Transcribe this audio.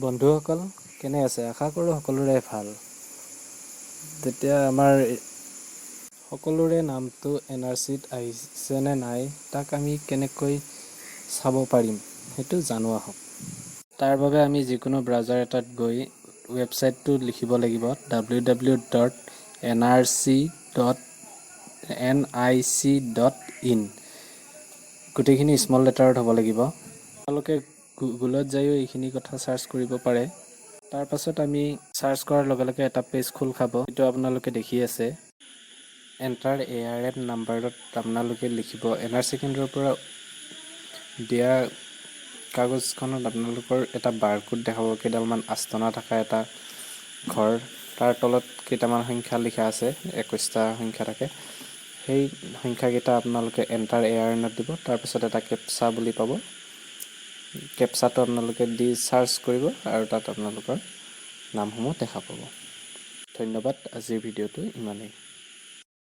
বন্ধুসকল, কেনে আছে? আশা কৰোঁ সকলোৰে ভাল। তেতিয়া আমাৰ সকলোৰে নামটো এনআৰচিত আহিছে নে নাই, তাক আমি কেনেকৈ চাব পাৰিম, সেইটো জানো আহক। তাৰ বাবে আমি যিকোনো ব্ৰাউজাৰ এটাত গৈ ৱেবছাইটটো লিখিব লাগিব, ww.nrc.nic.in। গোটেইখিনি স্মল লেটাৰত হ'ব লাগিব। আপোনালোকে গুগলত যায়ো এইখিনি কথা চাৰ্চ কৰিব পাৰে। তাৰপাছত আমি চাৰ্চ কৰাৰ লগে লগে এটা পেজ খোল খাব, এইটো আপোনালোকে দেখি আছে। এণ্টাৰ এআৰএন নাম্বাৰত আপোনালোকে লিখিব, এনআৰচি কেন্দ্ৰৰ পৰা দিয়া কাগজখনত আপোনালোকৰ এটা বাৰকোড দেখাব, কেইডালমান আস্তনা থকা এটা ঘৰ, তাৰ তলত কেইটামান সংখ্যা লিখা আছে, 21টা সংখ্যা থাকে। সেই সংখ্যাকেইটা আপোনালোকে এণ্টাৰ এআৰএনত দিব। তাৰপিছত এটা কেপচা বুলি পাব। কেপচাটো আপোনালোকে দি চাৰ্চ কৰিব আৰু তাত আপোনালোকৰ নামসমূহ দেখা পাব। ধন্যবাদ। আজিৰ ভিডিঅ'টো ইমানেই।